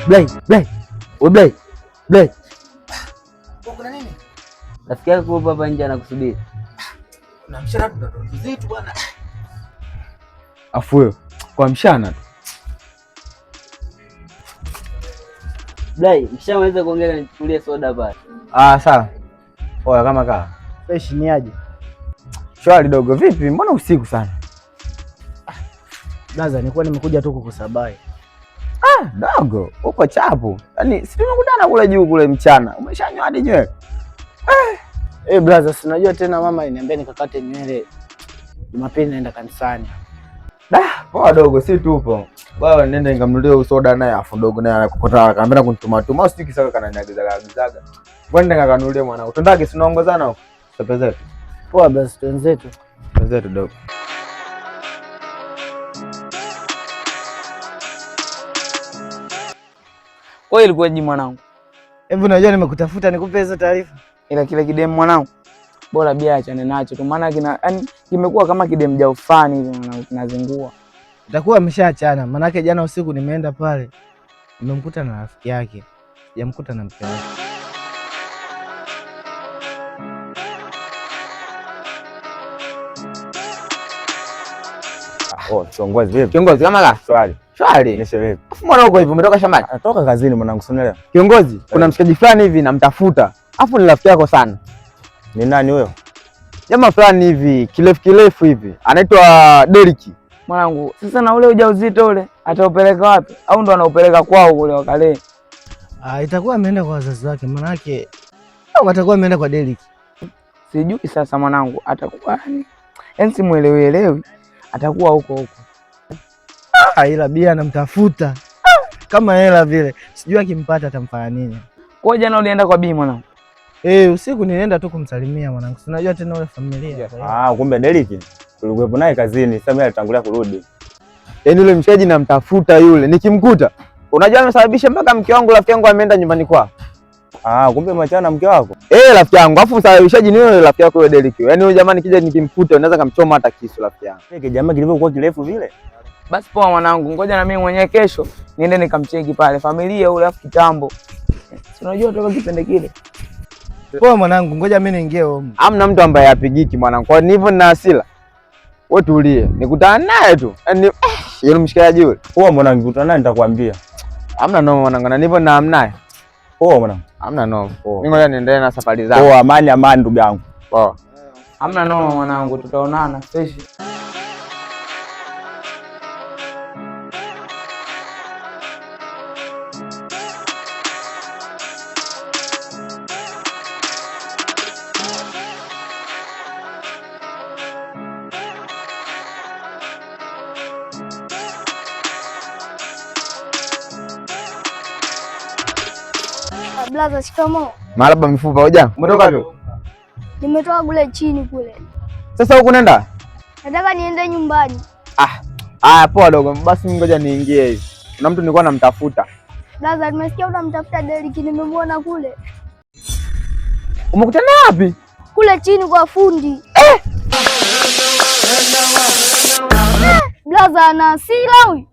Blay, Blay. We Blay. Blay. Kuna nini? Rafiki yako yupo hapa nje anakusubiri. Na mshana tuna ndoto zetu bwana. Afu wewe kwa mshana tu. Blay, mshamaliza kuongea nichukulie soda pale. Ah, sawa. Oya kama kaa. Fresh ni aje? Shwari dogo, vipi? Mbona usiku sana? Blaza, nilikuwa nimekuja tu kukusabai. Ah, dogo, uko chapu. Yaani si tumekutana kule juu kule mchana. Umeshanywa hadi nywele. Eh, blaza, si unajua tena mama aliniambia nikakate nywele Jumapili naenda kanisani. Da, poa dogo, si tupo. Baba nenda nikamnunulie soda naye afu dogo naye anakokota akaambia kunituma tuma sijui kisaka kananiagizaga agizaga. Kwani nenda mwanangu. Tundage si unaongozana huko. Pepe zetu. Poa blaza, twenzetu. Wenzetu dogo. Kwa hiyo ilikuwaje mwanangu? Hebu unajua nimekutafuta nikupe hizo taarifa. Ila kile kidemu mwanangu bora bia achane nacho tu, maana kina yani kimekuwa kama kidemu ja ufani hivi mwanangu, kinazingua. Itakuwa ameshaachana, manake jana usiku nimeenda pale nimemkuta na rafiki yake, sijamkuta na mke wake. Oh, kiongozi vipi? Kiongozi kama la. Shwari. Shwari. Nishe vipi? Afu mwana uko hivi umetoka shambani? Natoka kazini mwanangu, si unaelewa? Kiongozi, kuna mshikaji fulani hivi namtafuta. Afu ni rafiki yako sana. Ni nani huyo? Jamaa fulani hivi, kirefu kirefu hivi. Anaitwa Deriki. Mwanangu, sasa na ule ujauzito ule ataupeleka wapi? Au ndo anaupeleka kwao kule wakalee? Ah, itakuwa ameenda kwa wazazi wake, manake au atakuwa ameenda kwa Derek. Sijui sasa mwanangu atakuwa yani, yani simuelewi elewi, atakuwa huko huko. Ah, ila bia anamtafuta kama hela vile, sijui akimpata atamfanya nini. Kwa hiyo jana ulienda kwa bii mwanangu? Eh, usiku nilienda tu kumsalimia mwanangu, si unajua tena ule familia. Kwa hiyo Ah, kumbe Deriki tulikuwepo naye kazini, sasa mimi alitangulia kurudi. Yaani yule mshikaji namtafuta yule, nikimkuta. Unajua amesababisha mpaka mke wangu rafiki yangu ameenda nyumbani kwao. Ah, kumbe machana na mke wako. Eh, rafiki yangu, afu msababishaji ni yule rafiki yako yule Deriki. Yaani yule jamani kija nikimkuta naweza kamchoma hata kisu rafiki yangu. Kile jamaa kilivyokuwa kirefu vile. Basi poa mwanangu, ngoja na mimi mwenyewe kesho niende nikamcheki pale familia ule, afu kitambo. Si unajua toka kipindi kile. poa mwanangu, ngoja mimi niingie home. Hamna mtu ambaye apigiki mwanangu. Kwa nivyo nina hasira. Wewe tulie. Nikutana naye tu. Yaani yule mshikaji yule. Poa mwanangu, kutana naye nitakwambia. Hamna noma mwanangu, na nivyo na amnaye. Poa mwanangu. Hamna noma. Poa. Mimi ngoja niendelee na safari zangu. Poa, amani amani ndugu yangu. Poa. Hamna noma mwanangu, tutaonana fresh. Blaza, shikamoo. Maraba mifupa hoja. Umetoka wapi? Nimetoka kule chini kule, Sasa huku nenda? nataka niende nyumbani. Ah, ah poa dogo. Basi mimi ngoja niingie hivi. Kuna mtu nilikuwa namtafuta. Blaza, nimesikia unamtafuta Deriki, nimemwona kule Umekutana wapi? kule chini kwa fundi. Blaza ana hasira huyu.